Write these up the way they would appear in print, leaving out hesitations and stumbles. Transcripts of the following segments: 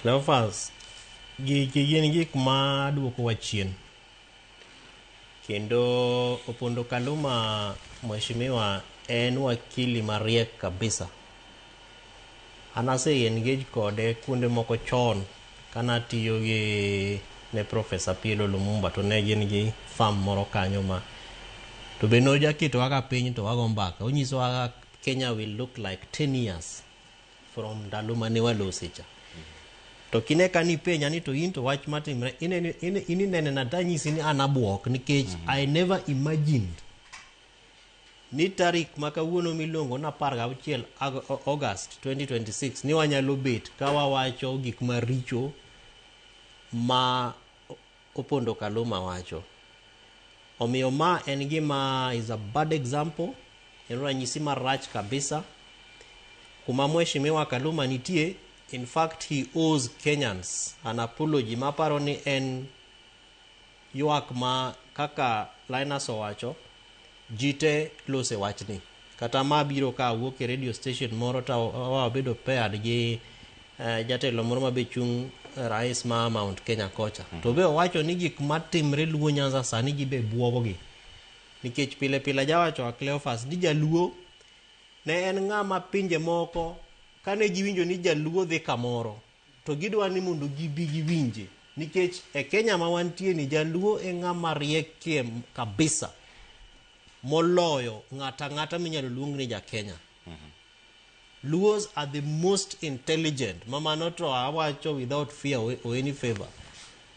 Cleophas, giki gin gik ma duokowa chien. Kendo Opondo Kaluma mheshimiwa en wakili mariek kabisa. An ase engage kode kuonde moko chon kanatiyo gi ne Professor PLO Lumumba to ne gin gi farm moro kanyo ma to be nojaketowa ka piny to wago mbaka. Onyisowa kaka Kenya will look like 10 years from ndalo mane walose cha. To kine ka nipenja ni to in to wach matimre in inene na tanyisi ni an abuok nikech I never imagined ni tarik ma kawuono miluongo ni 16 August 2026 ni wanyalo bet ka wawacho gik maricho ma Opondo Kaluma wacho. Omiyo ma en gima is a bad example, en ranyisi marach kabisa. Kuma Mheshimiwa Kaluma nitie, in fact he owes Kenyans an apology maparo ni en ywak ma kaka Linus owacho, ji te lose wachni. Kata ma biro ka wuok e radio station moro to wabedo paired gi jatelo moro mabe chung' rais ma Mount Kenya kocha. To be owacho ni gik matimre Luo Nyanza sani gibe buogogi. Nikech pile pile ajawacho a Cleophas ni jaluo ne en ng'ama pinje moko kane giwinjo ni jaluo dhi kamoro to gidwa ni mondo gibi giwinje. Nikech e Kenya ma wantie ni jaluo e ng'ama riekie kabisa moloyo ng'ata ng'ata minyalo luong ni ja Kenya. Luos are the most intelligent. Mama to awacho without fear or any favor.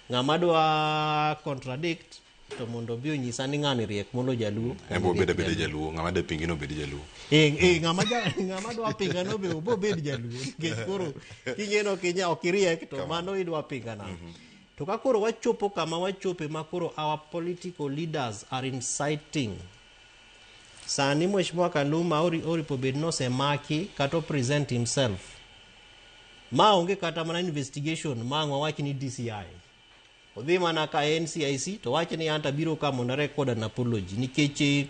Ng'ama dwa contradict to mondo obi onyisa ni ng'ani riek molo jaluo. En bo obed abeda jaluo, ng'ama de pingi no obed jaluo. Ng'ama dwa pinga no be obo bed jaluo. Nikech koro king'eno kinya ok iriek to mano idwa pinga na. To ka koro wachopo kama wachope ma koro our political leaders are inciting. Sani Mheshimiwa Kaluma oripo bed nosemaki kata present himself. Ma onge kata mana investigation ma ang' wawach ni DCI. Odhi mana ka NCIC to wach ni anta biro ka mondo record an apology nikech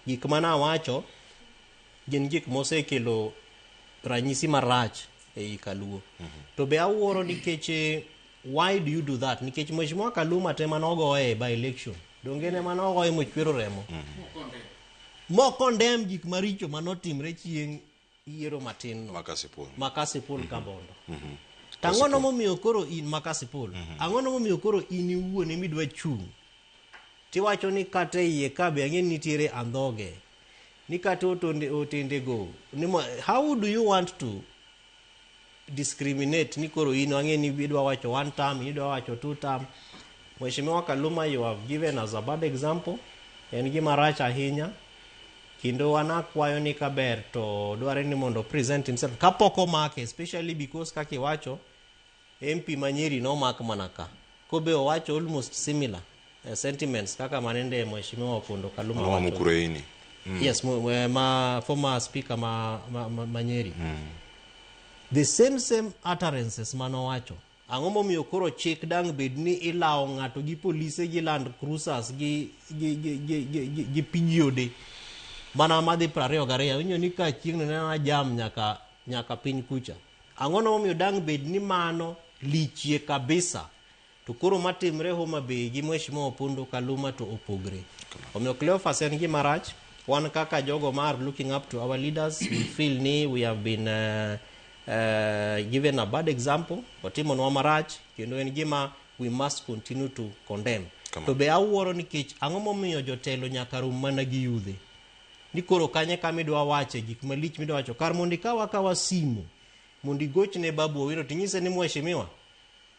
gik mana awacho gin gik mosekelo ranyisi marach ei Kaluo. To be awuoro nikech why do you do that? Nikech Mheshimiwa Kaluma te manogoye by election. Donge ne manogoye mochwero remo. Mo condemn gik maricho manotimre chieng' yiero matin no. Makasipul. Makasipul Kabondo. To ang'ono momiyo koro in Makasipul? Ang'ono momiyo koro in iwuon emidwa chung'? Tiwacho ni kata e iye ka be ang'e ni nitiere andhoge. Ni kata otende go. Ni how do you want to discriminate ni koro in ang'e ni idwa wacho one term, idwa wacho two term. Mheshimiwa Kaluma, you have given us a bad example. En gima rach ahinya. Kendo an akwayo ni kaber to dware ni mondo present himself kapok omake, especially because kaka iwacho MP ma Nyeri nomak mana ka. Kobe owacho almost similar sentiments kaka manende Mheshimiwa Opondo Kaluma Mano wacho. Mukureini. Yes, ma former speaker ma Nyeri. The same utterances manowacho. Ang'o momiyo koro chik dang' bed ni ilawo ng'ato gi polise gi land cruisers gi pijiode mana madhi 22 winjo ni ka chieng' nena jam nyaka piny kucha. Ang'o momiyo dang' bed ni mano lichie kabisa to koro matimre Homa Bay gi Mheshimiwa Opondo Kaluma to opogre. Omiyo Cleophas en gima rach. Wan kaka jogo ma are looking up to our leaders, we feel ni we have been given a bad example. Otimonwa marach kendo en gima we must continue to condemn. To be awuoro nikech ang'o momiyo jotelo nyaka rum mana gi yudhe. Ni koro kanye kama idwa wache gik malich midwa wacho kar mondo ikaw akawa simu mondo igochne Babu Owino tinyise ni mheshimiwa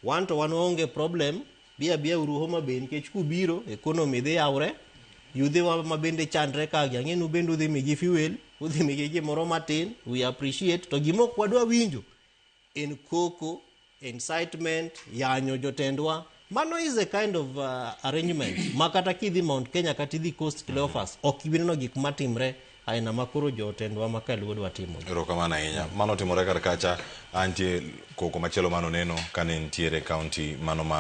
wan to wan waonge problem bi abiya uru Homa Bay nikech kubiro economy dhi yawre yudhe wa ma bende chandre ka gi ang'e ni bende udhi migi fuel udhi migi gimoro matin we appreciate to gima ok wadwa winjo en koko incitement yanyo jotendwa mano is a kind of arrangement ma kata kidhi Mount Kenya kata idhi Coast Cleophas ok ibi neno gik matimre aina ma koro jotendwa ma kaluo dwa timo. Erokamano ahinya. Mano otimore kar kacha, antie koko machielo mano neno kane nitiere county mano ma